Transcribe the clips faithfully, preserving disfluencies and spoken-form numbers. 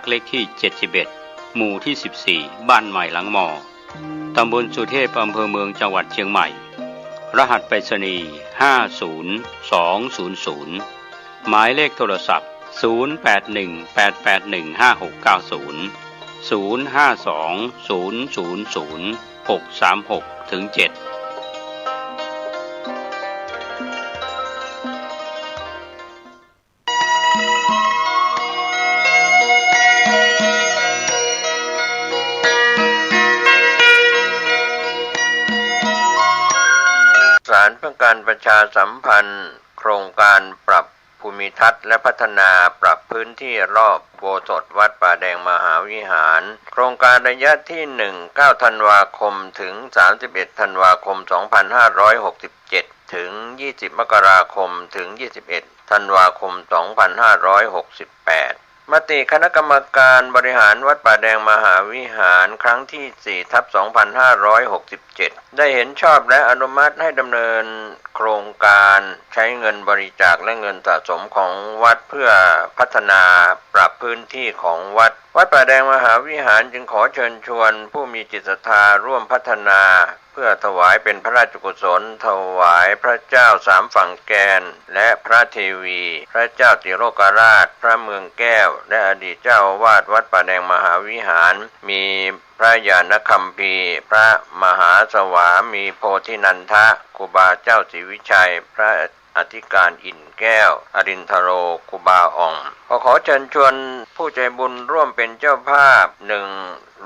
เลขที่เจ็ดสิบเอ็ด หมู่ที่สิบสี่ บ้านใหม่หลังมอ ตำบลสุเทพ อำเภอเมือง จังหวัดเชียงใหม่ รหัสไปรษณีย์ ห้าศูนย์สองศูนย์ศูนย์ หมายเลขโทรศัพท์ ศูนย์แปดหนึ่งแปดแปดหนึ่งห้าหกเก้าศูนย์ ศูนย์ห้าสองศูนย์ศูนย์ศูนย์หกสามหก ถึง เจ็ด สารเพื่อการประชาสัมพันธ์ โครงการปรับภูมิทัศน์และพัฒนาปรับพื้นที่รอบอุโบสถวัดป่าแดงมหาวิหาร โครงการระยะที่หนึ่ง เก้าธันวาคมถึงสามสิบเอ็ดธันวาคมสองพันห้าร้อยหกสิบเจ็ด ถึงยี่สิบมกราคมถึงยี่สิบเอ็ดธันวาคมสองพันห้าร้อยหกสิบแปด มติคณะกรรมการบริหารวัดป่าแดงมหาวิหารครั้งที่สี่ทับสองพันห้าร้อยหกสิบเจ็ด ได้เห็นชอบและอนุมัติให้ดำเนินโครงการใช้เงินบริจาคและเงินสะสมของวัดเพื่อพัฒนาปรับพื้นที่ของวัด วัดป่าแดงมหาวิหารจึงขอเชิญชวนผู้มีจิตศรัทธาร่วมพัฒนา เพื่อถวายเป็นพระราชกุศล ถวายพระเจ้าสามฝั่งแกน และพระเทวี พระเจ้าติโลกราช พระเมืองแก้ว และอดีตเจ้าอาวาสวัดป่าแดงมหาวิหาร มีพระญาณคัมภีร์ พระมหาสวามีโพธินันทะ ครูบาเจ้าศรีวิชัย พระอธิการอินทร์แก้ว อรินทโร ครูบาอ่อง ขอ ขอเชิญชวนผู้ใจบุญร่วมเป็นเจ้าภาพ หนึ่ง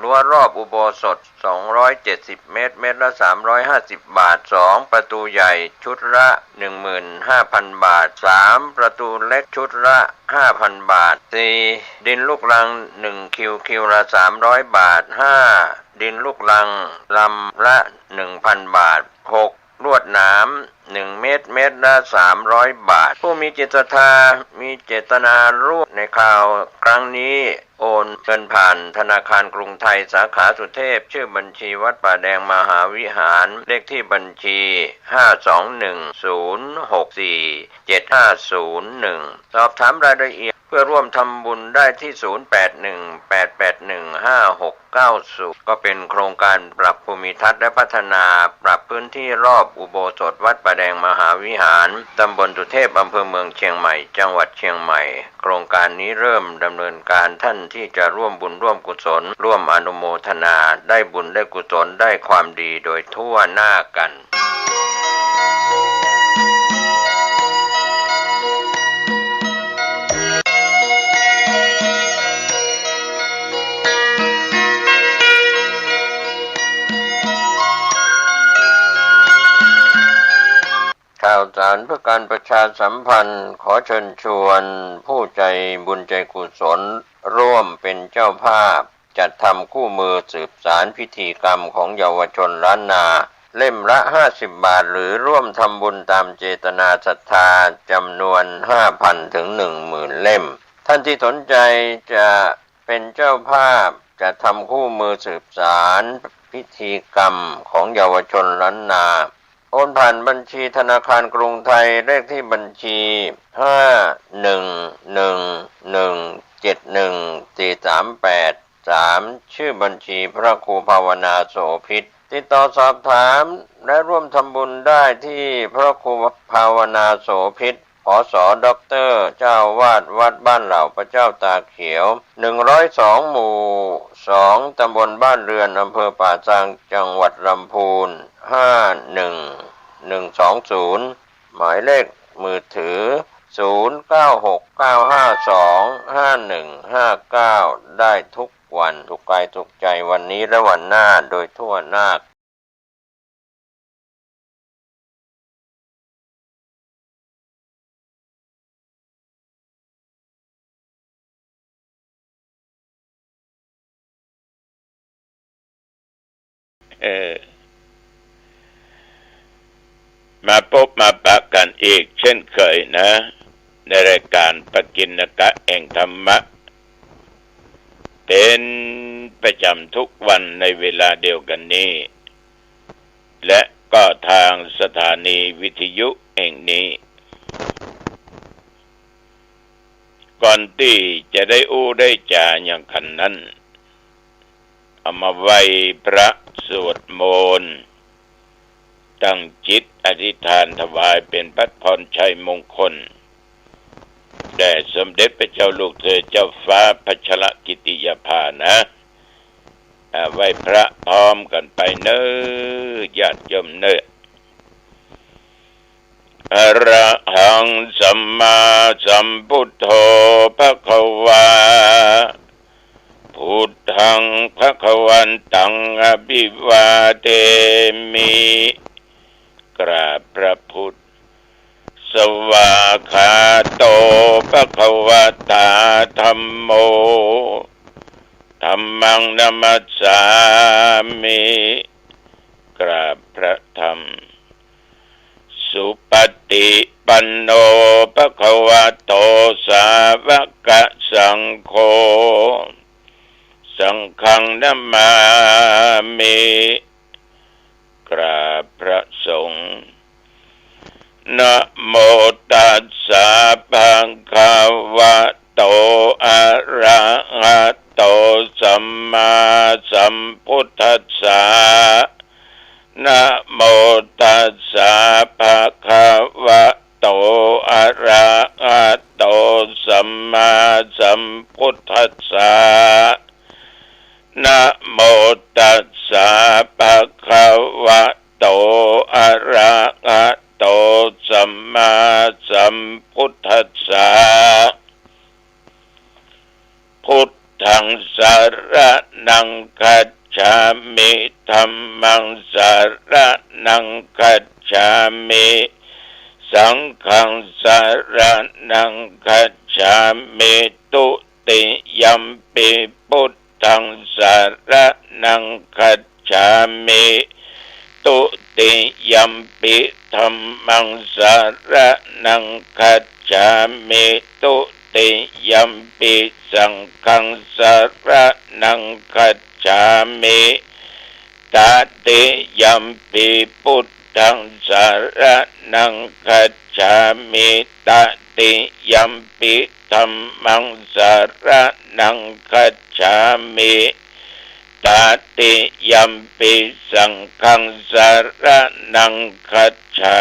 รั้วรอบอุโบสถ สองร้อยเจ็ดสิบเมตร เมตรละสามร้อยห้าสิบบาท สอง ประตูใหญ่ชุดละหนึ่งหมื่นห้าพันบาท สาม ประตูเล็กชุดละห้าพันบาท สี่ ดินลูกรังหนึ่งคิว คิวละสามร้อยบาท ห้า ดินลูกรังลำละหนึ่งพันบาท หก ลวดหนามหนึ่งเมตร เมตรละสามร้อยบาท ผู้มีจิตศรัทธามีเจตนาร่วมในคราวครั้งนี้ โอนเงินผ่านธนาคารกรุงไทยสาขาสุเทพ ชื่อบัญชีวัดป่าแดงมหาวิหาร เลขที่บัญชี ห้าสองหนึ่งศูนย์หกสี่เจ็ดห้าศูนย์หนึ่ง สอบถามรายละเอียดเพื่อร่วมทำบุญได้ที่ ศูนย์แปดหนึ่งแปดแปดหนึ่งห้าหกเก้าศูนย์ ก็เป็นโครงการปรับภูมิทัศน์และพัฒนาปรับพื้นที่รอบอุโบสถวัดป่าแดงมหาวิหาร ตำบลสุเทพ อำเภอเมืองเชียงใหม่ จังหวัดเชียงใหม่ โครงการนี้เริ่มดำเนินการ ท่านที่จะร่วมบุญร่วมกุศล ร่วมอนุโมทนา ได้บุญได้กุศลได้ความดีโดยทั่วหน้ากัน ข่าวสารเพื่อการประชาสัมพันธ์ ขอเชิญชวนผู้ใจบุญใจกุศลร่วมเป็นเจ้าภาพ จัดทำคู่มือสืบสานพิธีกรรมของเยาวชนล้านนา เล่มละห้าสิบบาท หรือร่วมทำบุญตามเจตนาศรัทธา จำนวนห้าพันถึงหนึ่งหมื่นเล่ม ท่านที่สนใจจะเป็นเจ้าภาพจัดทำคู่มือสืบสานพิธีกรรมของเยาวชนล้านนา โอนผ่านบัญชีธนาคารกรุงไทย เลขที่บัญชี ห้าหนึ่งหนึ่งหนึ่งเจ็ดหนึ่งสี่สามแปดสาม ชื่อบัญชีพระครูภาวนาโสภิต ติดต่อสอบถามและร่วมทำบุญได้ที่พระครูภาวนาโสภิต ผส.ด็อกเตอร์ เจ้าอาวาสวัดบ้านเหล่าพระเจ้าตาเขียว หนึ่งร้อยสอง หมู่สอง ตำบลบ้านเรือน อำเภอป่าซาง จังหวัดลำพูน ห้าหนึ่งหนึ่งสองศูนย์ หมายเลขมือถือ ศูนย์เก้าหกเก้าห้าสองห้าหนึ่งห้าเก้า ได้ทุกวัน ถูกกายถูกใจวันนี้และวันหน้าโดยทั่วหน้า เออ มาปะมาปะกั๋นอีกเช่นเคยนะ ในรายก๋านปกิณกะแห่งธรรมะ เป๋นประจ๋ำทุกวันในเวลาเดียวกั๋นนี้ และก็ตางสถานีวิทยุแห่งนี้ ก่อนตี้จะได้อู้ได้จ๋าอย่างกั๋นนั้น เอามาไหว้พระสวดมนต์ ตั้งจิตอธิษฐานถวายเป๋นพระพรชัยมงคล แด่สมเด็จพระเจ้าลูกเธอเจ้าฟ้าพัชรกิติยาภานะ อ่า ไหว้พระพร้อมกั๋นไปเน่อ ญาติโยมเน่อ อะระหังสัมมาสัมพุทโธ ภะคะวา พุทธัง ภะคะวันตัง อะภิวาเทมิ กราบพระพุทธ สวากขาโต ภะคะวะตา ธัมโม ธัมมัง นะมัสสามิ กราบพระธรรม สุปฏิปันโน ภะคะวะโต สาวกสังโฆ สังฆัง นะมามิ กราบพระสงฆ์ นะโมตัสสะ ภะคะวะโต อะระหะโต สัมมาสัมพุทธัสสะ นะโมตัสสะ ภะคะวะโต อะระหะโต สัมมาสัมพุทธัสสะ นะโมตัสสะ ภะคะวะโต อะระหะโต สัมมาสัมพุทธัสสะ พุทธัง สะระณัง คัจฉามิ ธัมมัง สะระณัง คัจฉามิ สังฆัง สะระณัง คัจฉามิ ตุติยัมปิ พุทธัง สะระณัง คัจฉามิ ตุติยัมปิ ธัมมัง สะระณัง คัจฉามิ ตุติยัมปิ สังฆัง สะระณัง คัจฉามิ ตติยัมปิ พุทธัง สะระณัง คัจฉามิ ตติยัมปิ ธัมมัง สะระณัง คัจฉามิ ตติยัมปิ สังฆัง สะระณัง คัจฉา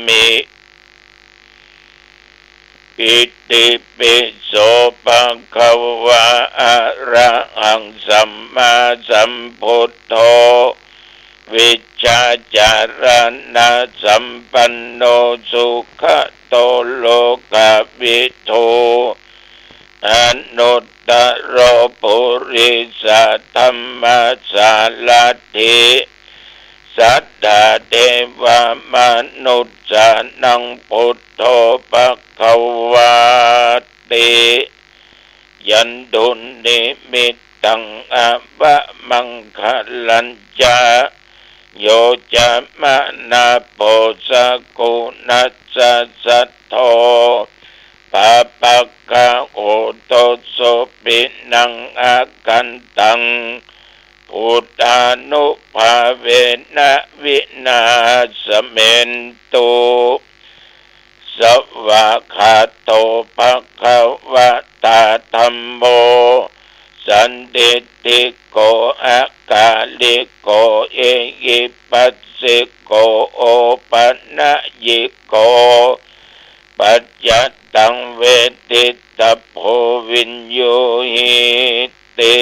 มิ อิติปิโส ภะคะวะ อะระหัง สัมมาสัมพุทโธ วิชชาจารณะสัมปันโน สุขะโต โลกะวิทู อนุตตะโร ปุริสะธัมมะสารัตถิ สัตถาเทวะมนุสสานัง พุทโธ ภะคะวาติ ยันตุนิมิตตัง อะวะมังคะลัญจะ โยจะมะนะโพ สะกุณัสสะ สัทโธ ปาปะกะโห โทโส ปิณัง อะกันตัง พุทธานุภาเวนะ วินาสเมนตุ สวากขาโต ภะคะวะตา ธัมโม สันทิฏฐิโก อะกาลิโก เอหิปัสสิโก โอปะนะยิโก ปัจจัตตัง เวทิตถะโพ วิญญูหิติ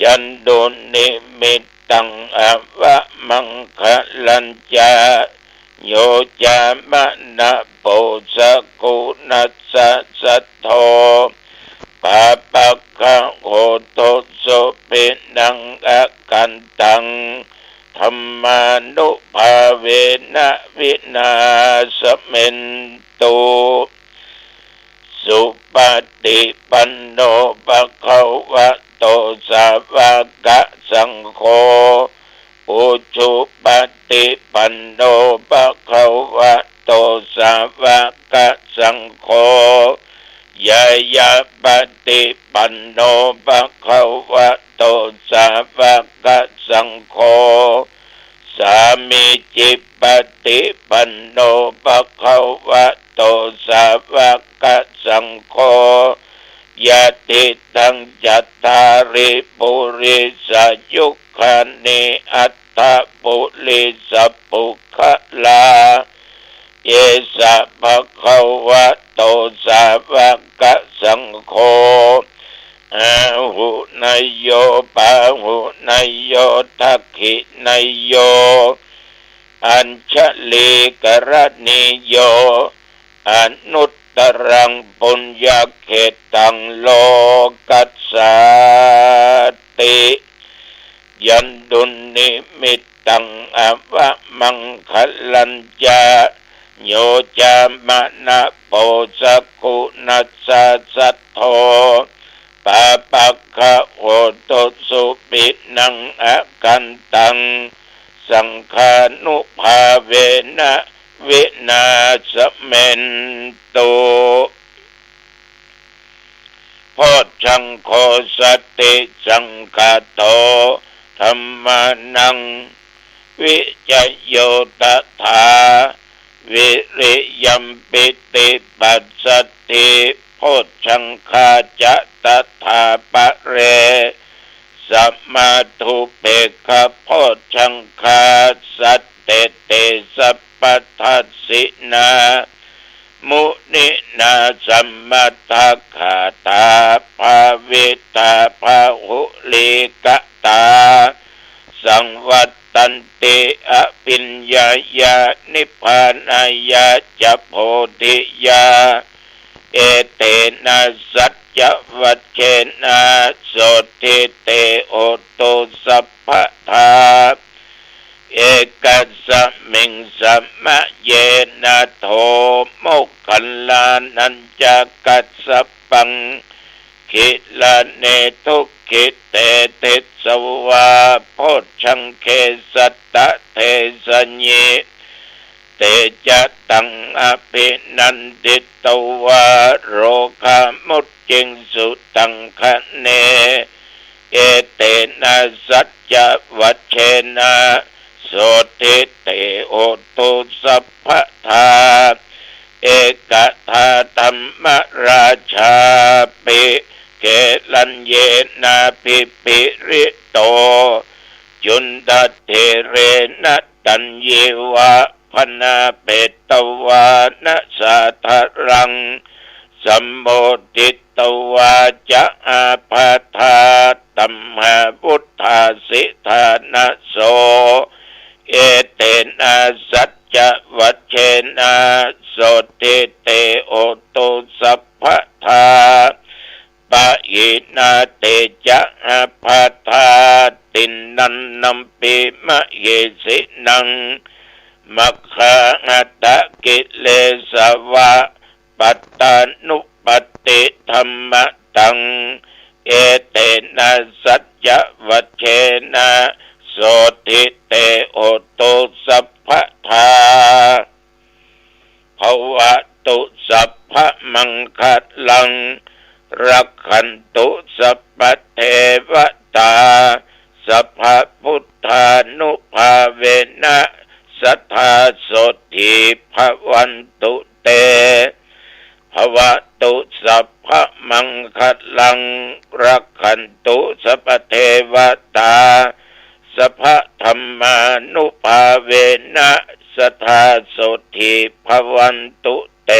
ยันตุนิมิตตัง อะวะมังคะลัญจะ โยจะมะนะโพ สะกุณัสสะ สัทโธ ปาปะกะโห โทโส ปิณัง อะกันตัง ธัมมานุภาเวนะ วินาสเมนตุ สุปะฏิปันโน ภะคะวะโต สาวะกะสังโฆ อุจุปะฏิปันโน ภะคะวะโต สาวะกะสังโฆ ญาญาปะฏิปันโน ภะคะวะโต สาวะกะสังโฆ สามีจิปฏิปันโน ภะคะวะโต สาวกสังโฆ ยะทิตัง จัตตาริ ปุริสายุคานิ อัฏฐะ ปุริสปุคคลา เอสะ ภะคะวะโต สาวกสังโฆ อาหุเนยโย ปาหุเนยโย ทักขิเนยโย อัญชลีกรณีโย อนุตตรังปุญญเขตตัง โลกัสสาติ ยันตุนนิมิตตัง อวมังคะลัญจะ โย จามะนะโป สักขุนัสสะ สัทโธ ปาปะกะโหตุ สุปิณัง อกันตัง สังฆานุภาเวนะ วินาสเมนตุ โพชฌังโฆ สติสังคาโท ธัมมานัง วิจโย ตถา วิริยัม ปิติ ปัสสัทธิ โพชฌังคาจะ ตถา ปะเร สมาธุ เปกขะโพชฌังคา สัตเต เต สัพพทัสสินา มุนินา สมมตถะกาถา ภาวิตา พะหุลีกะตา สังวัตตันติ อภิญญายา นิพพานายาจะ โพธิยา เอเตนะ สัจจวัจเจนะ โสตถิ เต โหตุ สัพพะทา เอกัสสะมิง สมะเยนะ โท โมคคัลลานัญจะ กัสสปัง กิลาเน ทุกขิเต ทิสสะวา โพชฌังเข สัตตะเทสะยิ เตจะตัง อภินันทิตวา โรคามุจจิงสุ ตังคะเน เอเตนะ สัจจวัจเจนะ โสตถิ เต โหตุ สัพพะทา เอกทาธัมมราชาปิ เกลัญเยนะ ภิปภิริโต จุณฑะเถเรนะ ตัญญิวะ พนาเปตวานะ สาทะรัง สัมโมทิตวาจะ อาภาธา ตัมหาวุฏฐาสิทานะโส เอเตนะ สัจจวัจเจนะ โสตถิ เต โหตุ สัพพะทา ปะหินา เตจะ อาภาธา ติณณันนัมปิ มะเหสินัง มัคคาหัตถะกิเลสวะ ปัตตานุปัตติธัมมะตัง เอเตนะ สัจจวัจเจนะ โสตถิ เต โหตุ สัพพะทา ภะวะตุ สัพพะมังคะลัง รักขันตุ สัพพะเทวะตา สัพพะพุทธานุภาเวนะ สะทา โสตถิ ภะวันตุ เต ภะวะตุ สัพพะมังคะลัง รักขันตุ สัพพะเทวะตา สัพพะธัมมานุภาเวนะ สะทา โสตถิ ภะวันตุ เต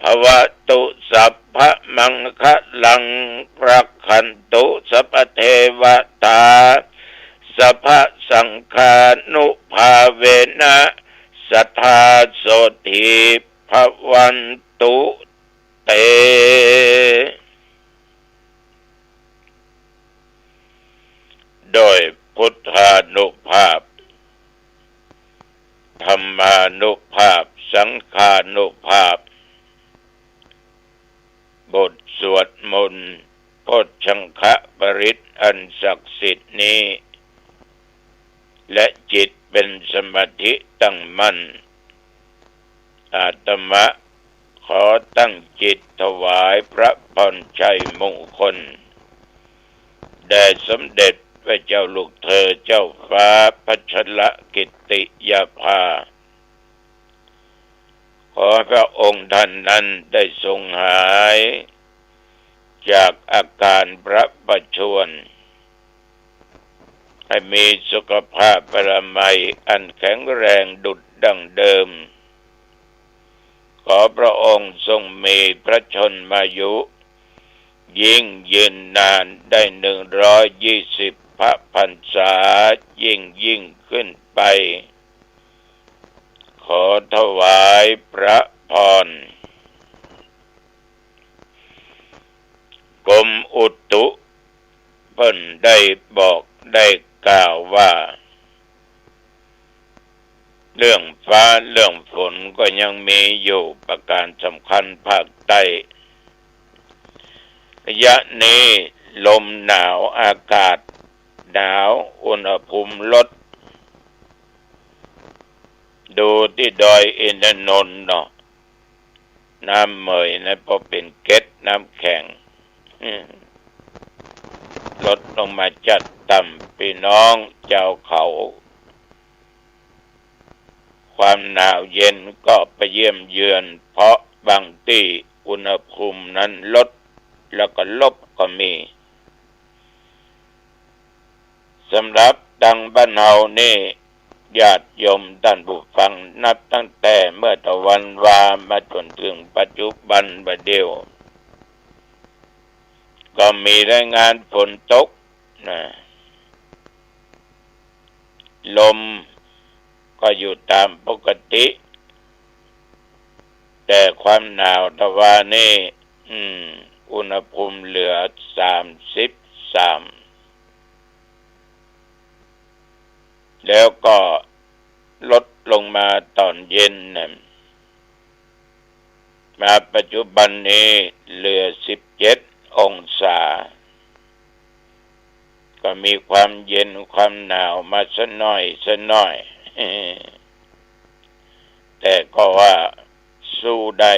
ภะวะตุ สัพพะมังคะลัง รักขันตุ สัพพะเทวะตา สัพพะสังฆานุภาเวนะ สะทา โสตถิ ภะวันตุ เต โดยพุทธานุภาพ ธัมมานุภาพ สังฆานุภาพ บทสวดมนต์โพชฌังคปริตรอันศักดิ์สิทธิ์นี้ และจิตเป็นสมาธิตั้งมั่น อาตมะขอตั้งจิตถวายพระพรชัยมงคล แด่สมเด็จพ ระเจ้าลูกเธอเจ้าฟ้าพัชรกิตติยาภา ขอพระองค์ท่านนั้นได้ทรงหายจากอาการพระประชวร ให้มีสุขภาพพลามัยอันแข็งแรงดุจดังเดิม ขอพระองค์ทรงมีพระชนมายุ ยิ่งยืนนานได้หนึ่งร้อยยี่สิบพระพรรษา ยิ่งยิ่งขึ้นไป ขอถวายพระพร กรมอุตุเปิ้นได้บอกได้กล่าวว่า เรื่องฟ้าเรื่องฝนก็ยังมีอยู่ประการสำคัญภาคใต้ ระยะนี้ลมหนาวอากาศหนาวอุณหภูมิลด ดูตี้ดอยอินทนนท์เนาะ น้ำเหมยนะ พอเป๋นเกล็ดน้ำแข็ง ลดลงมาจัดต่ำ ปี้น้องจาวเขา ความหนาวเย็นก็ไปเยี่ยมเยือน เพราะบางตี้อุณหภูมินั้นลด แล้วก็ลบก็มี สำหรับตังบ้านเฮานี่ ญาติโยมต้านผู้ฟัง นับตั้งแต่เมื่อตะวันวามาจ๋นเถิงปัจจุบันบ่าเดี่ยว ก็มีรายงานฝนตกนะ ลมก็อยู่ต๋ามปกติ แต่ความหนาวตะวานี่ อืม อุณหภูมิเหลือสามสิบสาม แล้วก็ลดลงมาต๋อนเย็นนะ มาปัจจุบันนี้เหลือสิบเจ็ดองศา ก็มีความเย็นความหนาวมาสักหน่อยสักหน่อย แต่ก็ว่าสู้ได้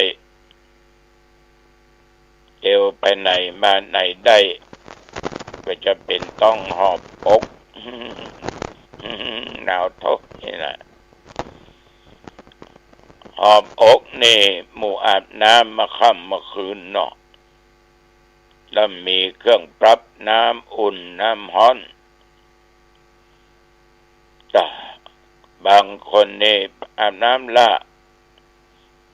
เตียวไปไหนมาไหนได้ ก็จะเป๋นต้องหอบอก หนาวโถนี่นะ หอบอกนี่หมู่อาบน้ำเมื่อค่ำเมื่อคืนเนาะ แล้วมีเครื่องปรับน้ำอุ่นน้ำฮ้อน แต่บางคนนี่อาบน้ำละ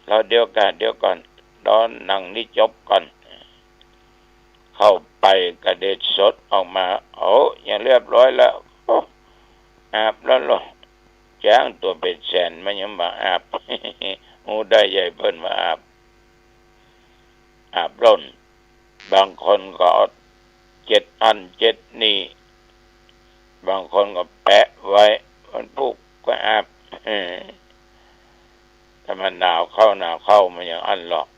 รอเดี๋ยวก่อน เดี๋ยวก่อน ดอนหนังนี้จบก่อน เข้าไปก็ได้สดออกมา โอ้ ยังเรียบร้อยแล้ว โอ้ อาบแล้วเหรอ จ้างตั๋วเป๋นแสนมันยังบ่อาบ ฮู้ได้ใหญ่เปิ้นว่าอาบ อาบล้น บางคนก็เอาเจ็ดอันเจ็ดนี่ บางคนก็แปะไว้ วันพุธก็อาบ เออ ถ้ามันหนาวเข้าหนาวเข้ามันอย่างอั้นหรอก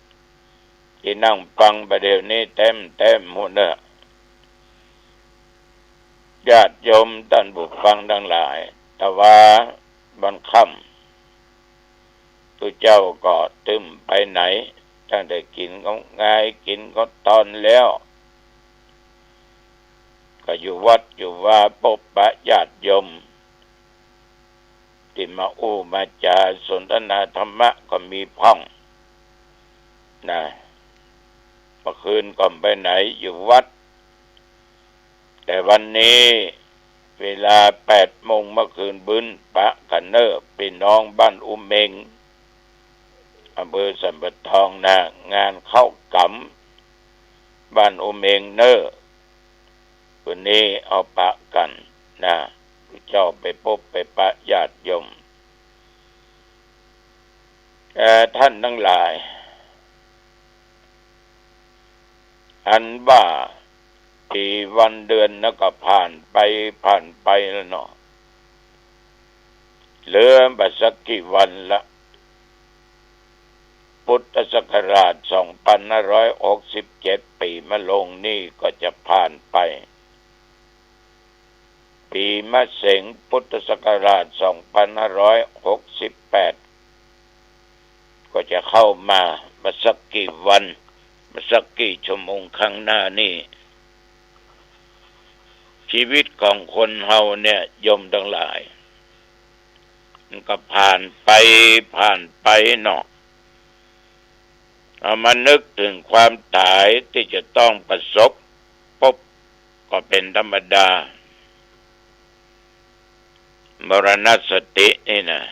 ตี้นั่งฟังบ่าเดี่ยวนี้เต็มเต็มหมดเน่อ ญาติโยมต้านผู้ฟังตังหลาย แต่ว่าวันค่ำ ตุ๊เจ้าก็ตึงไปไหน ตั้งแต่กิ๋นข้าวงายกิ๋นข้าวตอนแล้ว ก็อยู่วัดอยู่วาปบปะญาติโยม ตี้มาอู้มาจาสนทนาธรรมะก็มีพ่องนะ เมื่อคืนก็ไปไหน อยู่วัด แต่วันนี้เวลาแปดโมงเมื่อคืนบึ้น ปะกั๋นเน่อ ปี้น้องบ้านอุเมง อำเภอสันป่าตองนะ งานเข้ากำบ้านอุเมงเน่อ วันนี้เอาปะกั๋นนะ เจ้าไปปบไปปะญาติโยม เอ่อ ท่านตังหลาย อันว่าปี๋วันเดือนนั้นก็ผ่านไป ผ่านไปแล้วเนาะ เหลือบ่สักกี่วันละ พุทธศักราชสองปันห้าร้อยหกสิบเจ็ด ปี๋มะโรงนี่ก็จะผ่านไป ปี๋มะเสงพุทธศักราชสองปันห้าร้อยหกสิบแปด ก็จะเข้ามาบ่สักกี่วัน บ่สักกี่ชั่วโมงข้างหน้านี่ ชีวิตของคนเฮาเนี่ย โยมตังหลาย มันก็ผ่านไป ผ่านไปเนาะ เอามานึกเถิงความต๋ายตี้จะต้องประสบ ปุ๊บ ก็เป๋นธรรมดา มรณสตินี่นะ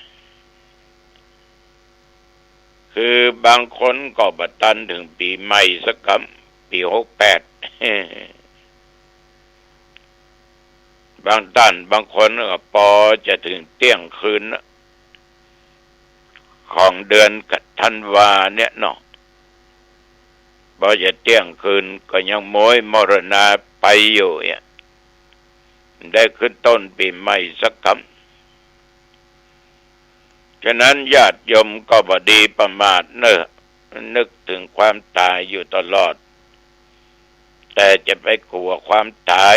คือบางคนก็บ่ตันเถิงปี๋ใหม่สักกำ ปี๋หกแปด บางต้านบางคนก็ปอจะเถิงเตี้ยงคืนนะ ของเดือนธันวาเนี่ยเนาะ ปอจะเตี้ยงคืนก็ยังโมยมรณาไปอยู่เนี่ย ได้ขึ้นต้นปี๋ใหม่สักกำ ฉะนั้นญาติโยมก็บ่ดีประมาทเน่อ นึกเถิงความต๋ายอยู่ตลอด แต่จะไปกั๋วความต๋าย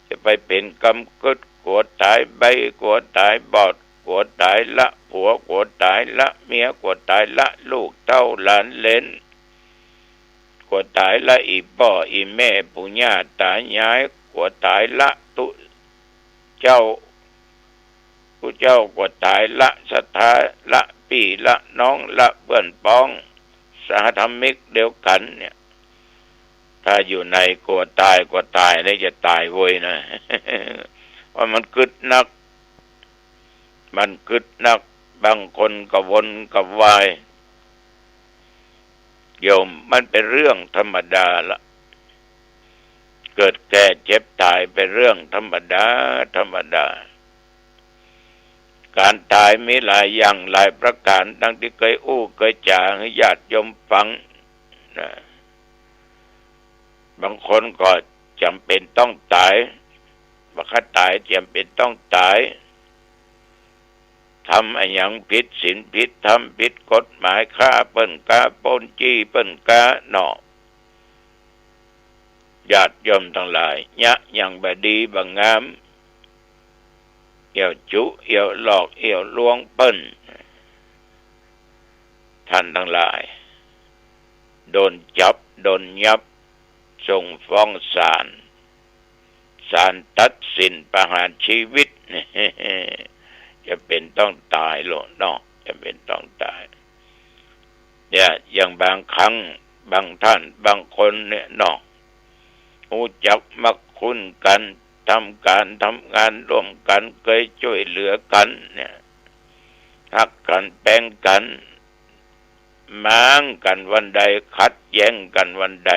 จะไปเป๋นกำกึ๊ด กั๋วต๋ายใบ้ กั๋วต๋ายบอด กั๋วต๋ายละผัว กั๋วต๋ายละเมีย กั๋วต๋ายละลูกเต้าหลานเหลน กั๋วต๋ายละอี่ป้ออี่แม่ปู่ย่าต๋ายาย กั๋วต๋ายละตุ๊เจ้า ตุ๊เจ้า กั๋วต๋ายละศรัทธา ละปี้ละน้อง ละเปื้อนป๊อง สหธรรมิกเดียวกั๋นเนี่ย ถ้าอยู่ในกั๋วต๋าย กั๋วต๋ายเนี่ยจะต๋ายเว้ยนะ ว่ามันกึ๊ดนัก มันกึ๊ดนัก บางคนกระวนกระวาย โยม มันเป๋นเรื่องธรรมดาละ เกิดแก่เจ็บต๋ายเป๋นเรื่องธรรมดา ธรรมดา ก๋านต๋ายมีหลายอย่างหลายประก๋าน ดังตี้เกยอู้เกยจ๋าหื้อญาติโยมฟังนะ บางคนก็จ๋ำเป๋นต้องต๋าย บ่าข้าต๋ายจ๋ำเป๋นต้องต๋าย ทำอะหยังผิดศีลผิดธรรมผิดกฎหมาย ฆ่าเปิ้นกา ปล้นจี้เปิ้นกาเนาะ ญาติโยมตังหลาย เยียะหยังบ่ดีบ่งาม เอี่ยวจุ เอี่ยวหลอก เอี่ยวลวงเปิ้น ท่านตังหลาย โดนจับ โดนยับ ส่งฟ้องศาล ศาลตัดสินประหารชีวิต จ๋ำเป๋นต้องต๋ายโลดเนาะ จ๋ำเป๋นต้องต๋าย เนี่ย อย่างบางครั้ง บางท่าน บางคนเนี่ยเนาะ ฮู้จักมักคุ้นกั๋น ทำก๋านทำงานร่วมกั๋น เกยจ้วยเหลือกั๋นเนี่ย ฮักกั๋นแป๋งกั๋น ม้างกั๋นวันใด ขัดแย้งกั๋นวันใด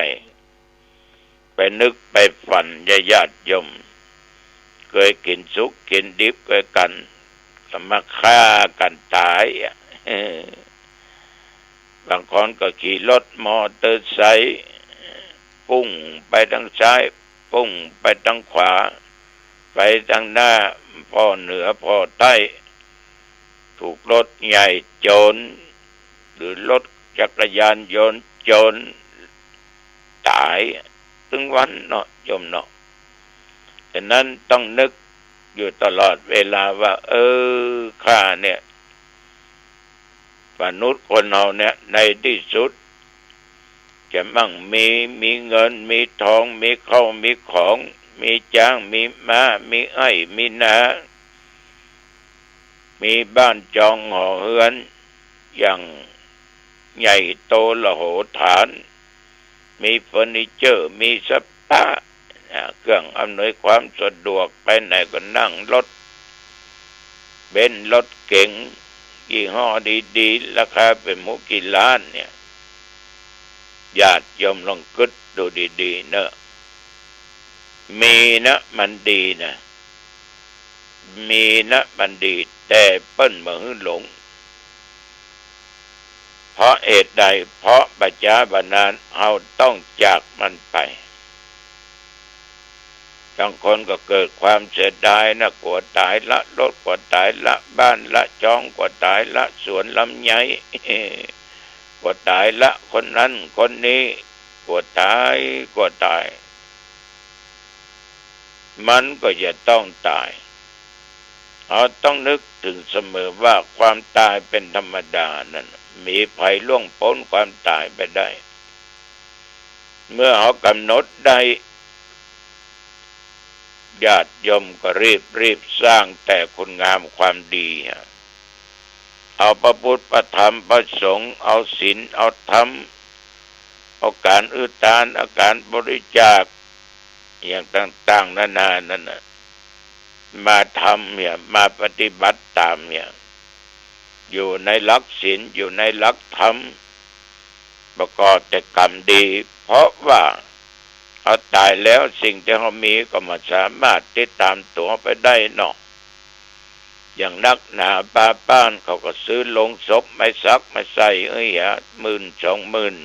ไปนึกไปฝัน ญาติโยม เกยกิ๋นสุกกิ๋นดิบเกยกั๋น ก็มาฆ่ากั๋นต๋ายอะ บางคนก็ขี่รถมอเตอร์ไซค์ ปุ้งไปตางซ้าย ปุ้งไปตางขวา ไปตางหน้า ผ่อเหนือผ่อใต้ ถูกรถใหญ่โจน หรือรถจักรยานยนต์โจน ต๋ายตึงวันเนาะโยมเนาะ ฉะนั้นต้องนึกอยู่ตลอดเวลาว่า เออ ข้าเนี่ย มนุษย์คนเฮาเนี่ย ในตี้สุด จะมั่งมี มีเงิน มีทอง มีเข้า มีของ มีจ๊าง มีม้า มีไฮ่ มีนา มีบ้านจองหอเฮือนอย่างใหญ่โตมโหฬาร มีเฟอร์นิเจอร์ มีสปา อ่า เครื่องอำนวยความสะดวก ไปไหนก็นั่งรถเบนซ์ รถเก๋ง ยี่ห้อดีๆ ราคาเป๋นหมู่กี่ล้านเนี่ย ญาติโยมลองกึ๊ดดูดีๆ เนอะ มีนะ มันดีนะ มีนะ มันดี แต่เปิ้นบ่หื้อหลง เพราะเหตุใด เพราะบ่จ๊าบ่นาน เฮาต้องจากมันไป บางคนก็เกิดความเสียดายนะ กั๋วต๋ายละรถ กั๋วต๋ายละบ้านละจ๊อง กั๋วต๋ายละสวนลำไย กั๋วต๋ายละคนนั้นคนนี้ กั๋วต๋าย กั๋วต๋าย มันก็จะต้องต๋าย เฮาต้องนึกเถิงเสมอว่าความต๋ายเป๋นธรรมดานั้น บ่มีใผล่วงป๊นความต๋ายไปได้ เมื่อเฮากำหนดได้ ญาติโยมก็รีบรีบสร้างแต่คุณงามความดี เอาพระพุทธพระธรรมพระสงฆ์ เอาศีลเอาธรรม เอาการอุทิศทาน เอาการบริจาค อย่างต่างๆ นานานั่นน่ะ มาทำเนี่ย มาปฏิบัติต๋ามเนี่ย อยู่ในหลักศีล อยู่ในหลักธรรม ประกอบแต่กรรมดี เพราะว่าเฮาต๋ายแล้วสิ่งตี้เฮามีก็บ่สามารถติดต๋ามตั๋วไปได้เนาะ อย่างนักหนาปาป๊านเขาก็ซื้อโลงศพมาสักมาใส่ เอ้ย หาหมื่นสองหมื่น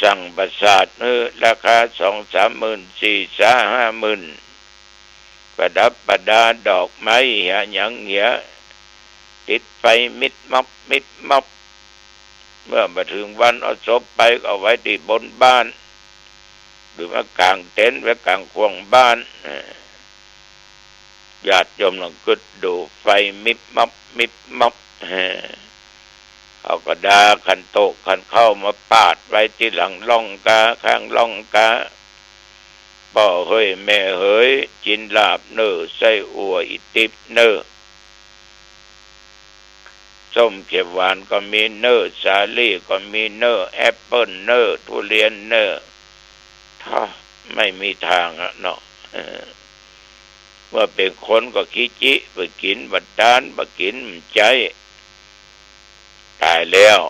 สั่งปราสาทหื้อราคาสองสามหมื่น สี่สาห้าหมื่น ประดับประดาดอกไม้เหียหยังเหีย ติดไฟมิดมับมิดมับ เมื่อมาถึงวันเอาศพไปก็เอาไว้ตี้บนบ้าน หรือว่ากางเต็นท์ไว้กางขวางบ้าน เออ ญาติโยมลองกึ๊ดดู ไฟมิบมับมิบมับ เออ เขาก็ดาขันโต๊ะขันข้าวมาปาดไว้ตี้หลังล่องกา ข้างล่องกา ป้อเฮยแม่เหย จินลาบเน่อ ไส้อั่ว อี่ติ๊บเน่อ ส้มเขียวหวานก็มีเน่อ สาลี่ก็มีเน่อ แอปเปิ้ลเน่อ ทุเรียนเน่อ ถ้า ไม่มีทางอะเนาะ เออ เมื่อเป๋นคนก็ขี้จิ บ่กิ๋นบ่ตาน บ่กิ๋นบ่ใจ๊ ต๋ายแล้ว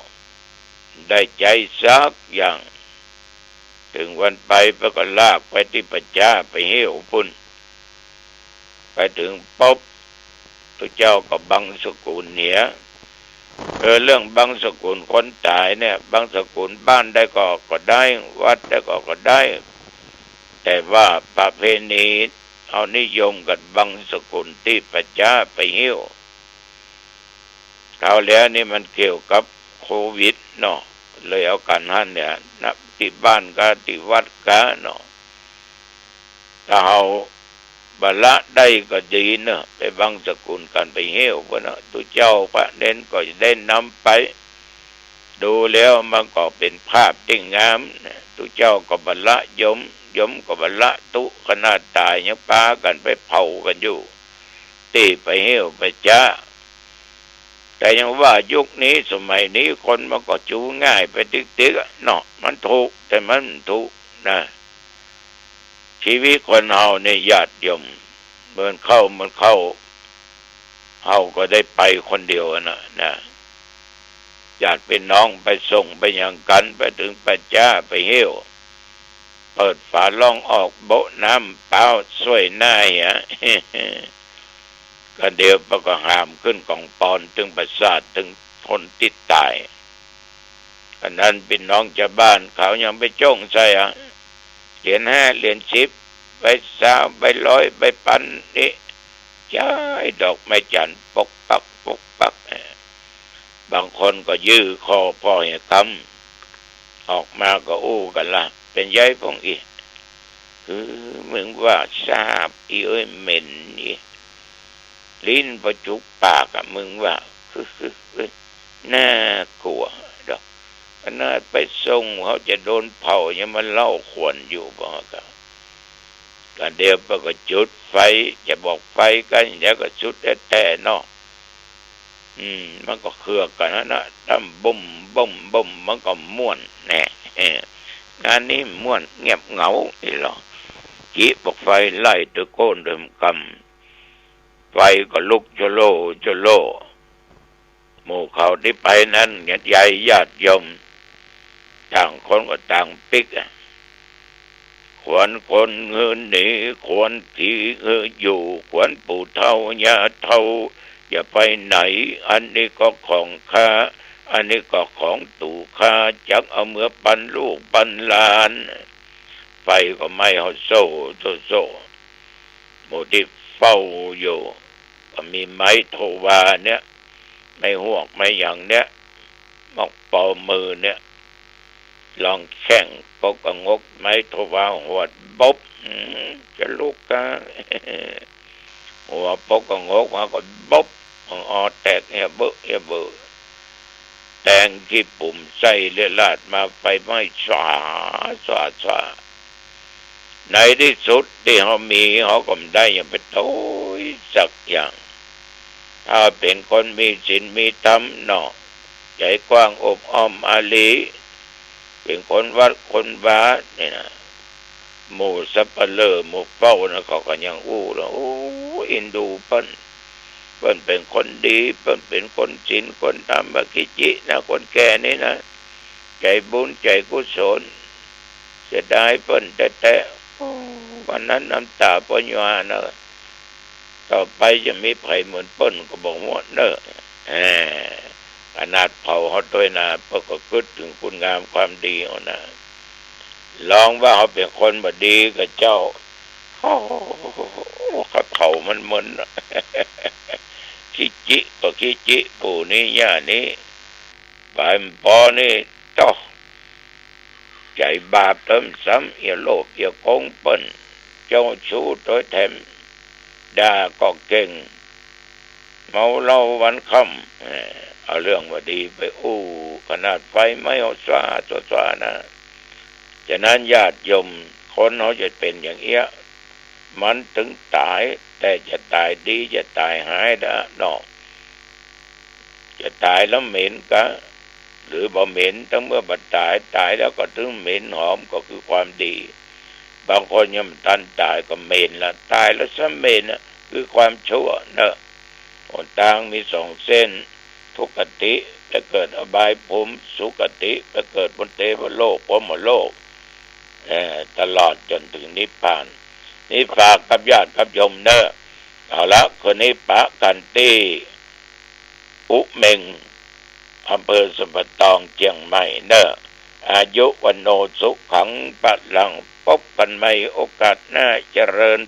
ได้ใจ๊สักอย่าง เถิงวันไป เปิ้นก็ลากไปตี้ป่าจ๊า ไปเหี่ยวปู๊น ไปเถิงปุ๊บ ตุ๊เจ้าก็บังสกุลเหีย เออ เรื่องบังสกุลคนต๋ายเนี่ย บังสกุลบ้านได้ก็ ก็ได้ วัดได้ก็ ก็ได้ แต่ว่าประเพณีเฮานิยมกั๋นบังสกุลตี้ป่าจ๊าไปเหี่ยว คราวแล้วนี่มันเกี่ยวกับโควิดเนาะ เลยเอากั๋นหั้นเนี่ย ณ ตี้บ้านกา ตี้วัดกาเนาะ ถ้าเฮาบ่ละได้ก็ดีเนาะ ไปบังสกุลกั๋นไปเหี่ยวปู๊นเนาะ ตุ๊เจ้าพระเณรก็จะได้นำไป ดูแล้วมันก็เป๋นภาพตี้งามนะ ตุ๊เจ้าก็บ่ละโยม โยมก็บ่ละตุ๊ ขนาดต๋ายยังปากั๋นไปเผากั๋นอยู่ ตี้ป่าเหี่ยวป่าจ๊า แต่ยังว่ายุคนี้สมัยนี้คนมันก็จู๋ง่ายไปติ๊กๆ อะเนาะ มันถูก แต่มันบ่ถูกนะ ชีวิตคนเฮาเนี่ยญาติโยม เหมือนเข้า เหมือนเข้า เฮาก็ได้ไปคนเดียวอะนะ นะ ญาติพี่น้องไปส่งไปหยังกั๋น ไปเถิงป่าจ๊าไปเหี่ยว เปิดฝาล่องออกโบะน้ำเปล่าส่วยหน้าเหีย ก็เดี๋ยวเปิ้นก็หามขึ้นก๋องปอนเถิงป่าสาทเถิงคนตี้ต๋าย อันนั้นพี่น้องจาวบ้านเขายังไปจ้องใส่อะ เหรียญห้า เหรียญสิบ ใบซาว ใบร้อย ใบปันนี่ ใจ๊ดอกไม้จันทร์ปกปักปกปัก เออ บางคนก็ยื้อคอป้อเหียกำ ออกมาก็อู้กั๋นละ เป๋นใยพ่องอี่ คือมึงว่าสาบอี่เอ้ย เหม็นอี่ ลิ้นบ่จุกปากอะ มึงว่า คือ คือ คือ น่ากลัวดอก ขนาดไปส่งเขาจะโดนเผายังมาเล่าขวัญอยู่บ่กะ ก็เดี๋ยวเปิ้นก็จุดไฟ จะบอกไฟกั๋น เดี๋ยวก็จุดแต๊ๆ เนาะ อืม มันก็เคืองกั๋นหั้นนะ ตั้มบุ้มบุ้มบุ้ม มันก็ม่วนแน่ เออ งานนี้ม่วนเงียบเหงาอี่หลอ จิบอกไฟไล่ตะโกนเดิมกำ ไฟก็ลุกโจโล่โจโล่ หมู่เขาตี้ไปนั้น ใยญาติโยม ต่างคนก็ต่างปิ๊กอะ ขวัญคนหื้อหนี ขวัญผีหื้ออยู่ ขวัญปู่เฒ่าย่าเฒ่า อย่าไปไหน อันนี้ก็ของข้า อันนี้ก็ของตู่ข้า จักเอาเมือปันลูกปันหลาน ไฟก็ไหม้เฮาโซ่โซ่โซ่ หมู่ตี้เฝ้าอยู่ ก็มีไม้โทวาเนี่ย ไม้ฮวกไม้หยังเนี่ย มอกปอมือเนี่ย ลองแข้งปกกระงก ไม้โทวาหวด บ๊บ อืม จะลุกกะ หัวปกกระงกมาก็บ๊บ ออแตกเหียเบอะเหียเบอะ แตงขี้ปุ๋มใส่เลือดลาดมา ไฟไหม้สาสาสา ในตี้สุดตี้เฮามี เฮาก็บ่ได้หยังไปโตยสักอย่าง ถ้าเป๋นคนมีศีลมีธรรมเนาะ ใจ๋กว้างอบอ้อมอารี เป๋นคนวัดคนวานี่นะ หมู่สัปเหร่อหมู่เฝ้านะ เขาก็ยังอู้เลย โอ้ เอ็นดูเปิ้น เปิ้นเป๋นคนดี เปิ้นเป๋นคนศีลคนธรรม บ่าขี้จินะ คนแก่นี่นะ ใจ๋บุญใจ๋กุศล เสียดายเปิ้นแต๊ๆ โอ้ วันนั้นน้ำต๋าป้อยวานะ ต่อไปจะมีใผเหมือนเปิ้นก็บ่ฮู้เน่อ แหม ขนาดเผาเฮาตวยนะ เปิ้นก็กึ๊ดเถิงคุณงามความดีเฮานะ ลองว่าเฮาเป๋นคนบ่ดีก่อเจ้า โอ้ เขาเผามันเมิน ขี้จิก็ขี้จิ ปู่นี้ย่านี้ บ่ายบ่ปอนี่ โต้ ใจ๋บาปเติมซ้ำ เอี่ยโลภเอี่ยโก๋งเปิ้น เจ้าชู้ตวยแถม ด่าก็เก่ง เมาเหล้าวันค่ำ แหม เอาเรื่องบ่ดีไปอู้ ขนาดไฟไหม้เอาสว่างสว่างนะ ฉะนั้นญาติโยม คนเฮาจะเป๋นอย่างเอี้ย มันเถิงต๋าย แต่จะต๋ายดีจะต๋ายฮ้ายนะเนาะ จะต๋ายแล้วเหม็นกา หรือบ่เหม็น ตึงเมื่อบ่ต๋าย ต๋ายแล้วก็ตึงเหม็นหอม ก็คือความดี บางคนยังบ่ตันต๋ายก็เหม็นละ ต๋ายแล้วซ้ำเหม็นน่ะ คือความชั่วเนาะ หนตางมีสองเส้น ทุกขติไปเกิดอบายภูมิ สุขติไปเกิดบนเตวโลก พรหมโลก เอ่อ ตลอดจ๋นเถิงนิพพาน นี่ฝากกับญาติกับโยมเนาะ เอาละ คืนนี้ปะกั๋นตี้ อุเม็ง อำเภอสันป่าตอง เจียงใหม่เนาะ อายุ วัณโณ สุขัง พลัง ปบกั๋นใหม่โอกาสหน้า เจริญ